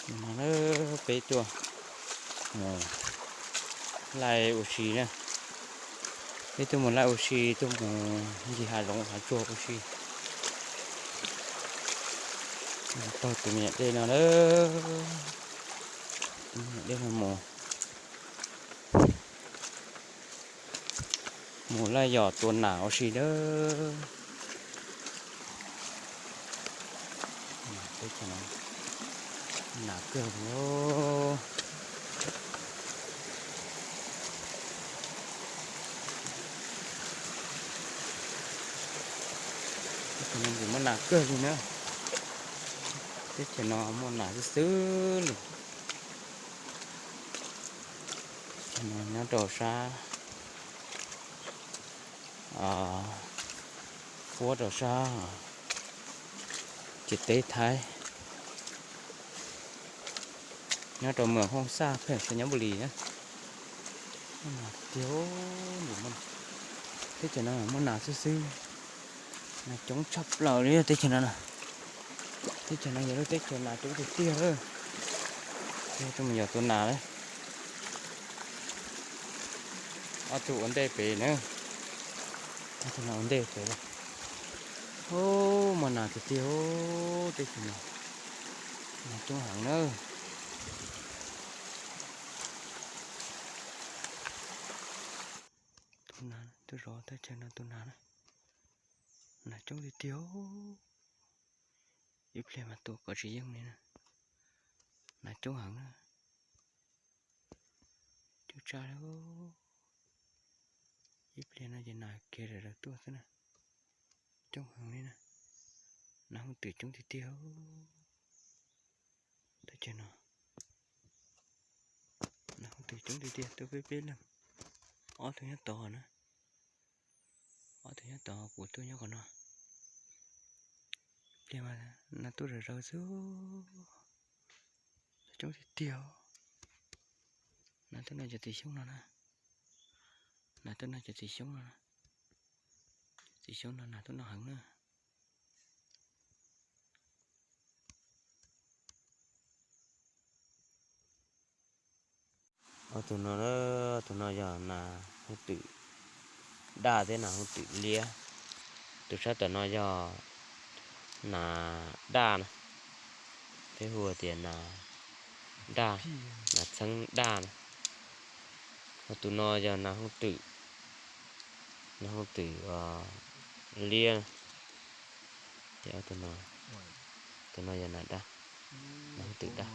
No peb tuaj mus laij ua si na. Peb tuaj mus laij ua si, tuaj mus ncig hav zoov hav tsuag ua si. Taug tus me nyuam dej no lawm. Tus me nyuam dej no mus, mus laij yos tua nas ua si lawm. Teb chaws no nas kawg li. Teb chaws no kuj muaj nas kawg li na. Teb chaws no muaj nas xwb xwb li. Nyob rau sab, puab rau sab ciam teb Thaib, nyob rau moos Hooj Xaj pheej xwb nyob Npus Lis na. Tiag, teb chaws no muaj nas xwb xwb. Nas coob tshaj plaws li teb chaws no. Teb chaws no yog lub teb chaws nas coob tiag tiag. Tuaj mus yos tua nas lawm. Ob tug ua ntej pem na. Ob tug no ua ntej pem. Muaj nas tiag tiag, teb chaws no nas coob heev na. Tus nas, tus zov thaj chaw no tus nas na, nas coob tiag tiag. Ib pliag mas tua kom tsis yeej li na. Nas coob heev na. Coob tshaj li. Ib pliag no ces nas kiag zom zaws tuaj xwb na. Coob heev li na. Nas hooj twm coob tiag tiag. Teb chaws no nas hooj twm coob tiag tiag, tuaj peb peb leeg. Ob tug nyob tod na. Ob tug nyob tod, kuv tuaj nyob qhov no. Pliag mas nas tuaj zom zaws xwb. Coob tiag tiag. Nas tuaj noj cov txiv xyoob no na. Nas tuaj noj cov txiv xyoob no. Txiv xyoob no nas tuaj noj heev na. Ob tug no, tus no yog nas hooj twm daj thiab nas hooj twm liab. Tus sab tom no yog nas daj na, peb hu tias nas daj, nas txheeb daj na. Ho tus no yog nas hooj twm, nas hooj twm liab. Ces ob tug no, tus no yog nas daj, nas hooj twm daj.